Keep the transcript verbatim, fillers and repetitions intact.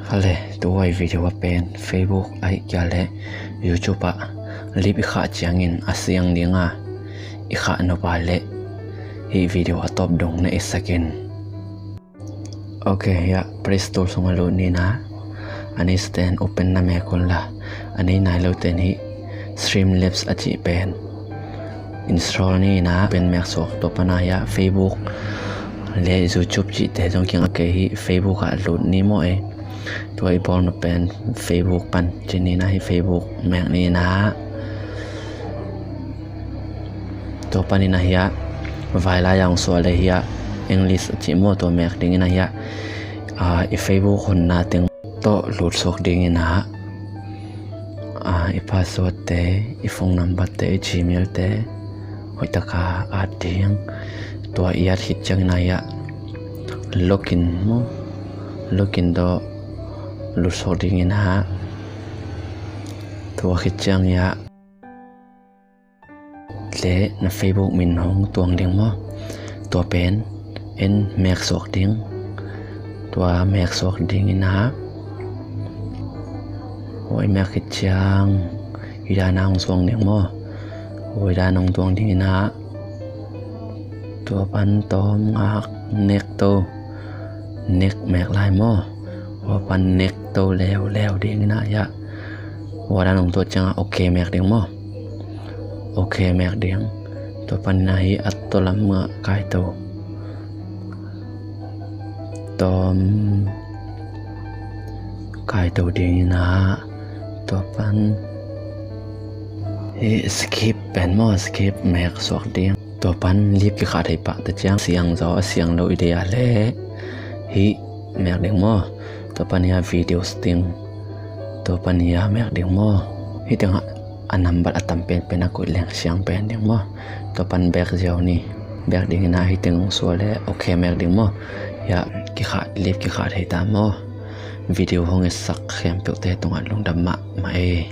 Hale, tua i video a pen Facebook ahih kei leh YouTube ah lip i khah ciangin a siang ding a, i khah nop a leh hih video a tawp dong na et sak in. Ok, hiah Play Store sungah lut ni na. A nei sa ten open na mek un la, a nei nai lo ten hih Streamlabs a cih pen install ni na, pen mek suak. Tua pan a hiah Facebook le YouTube cihte zong kiang a kei, hih Facebook ah lut ni maw ei. Tua i bawl nop pen Facebook pan ci ni na, hih Facebook mek ni na. Tua panin a hiah vailai a hong suah le hiah English a cih maw, tua mek dingin a hiah, ah, i Facebook honna teng tawh lut suak dingin a, ah, i password te, i phone number te, i Gmail te hoih taka at ding. Tua i at khit ciangin a hiah login maw, login tawh lut suak dingin a, tua khit ciang hiah le na Facebook min hong tuang ding maw. Tua pen en mek suak ding. Tua mek suak dingin a, huai mek khit ciang hi dan a hong suang ding maw. Huai dan hong tuang dingin a, tua pan tawm ngak nek to, nek mek lai maw. Hua pan nek to leuleu dingin a hiah, hua dan hong tuat ciangin a ok mek ding maw. Ok mek ding. Tua panin a hih a tawlam ah kai to, tawm kai to dingin a, tua pan hih skip pen maw, skip mek suak ding. Tua pan lip kikhat thei pah ta ciang siang zaw a siang lo i deih a leh hih mek ding maw. Tua pan hiah video setting, tua pan hiah mek ding maw. Hih tengah a number a tam penpen a koih leng siang pen ding maw. Tua pan back ziau ni, back dingin a hih teng hong suah le ok mek ding maw. Hiah kikhat, lip kikhat thei ta maw. Video hong etsak khempeuhte tungah lungdam mahmah ei.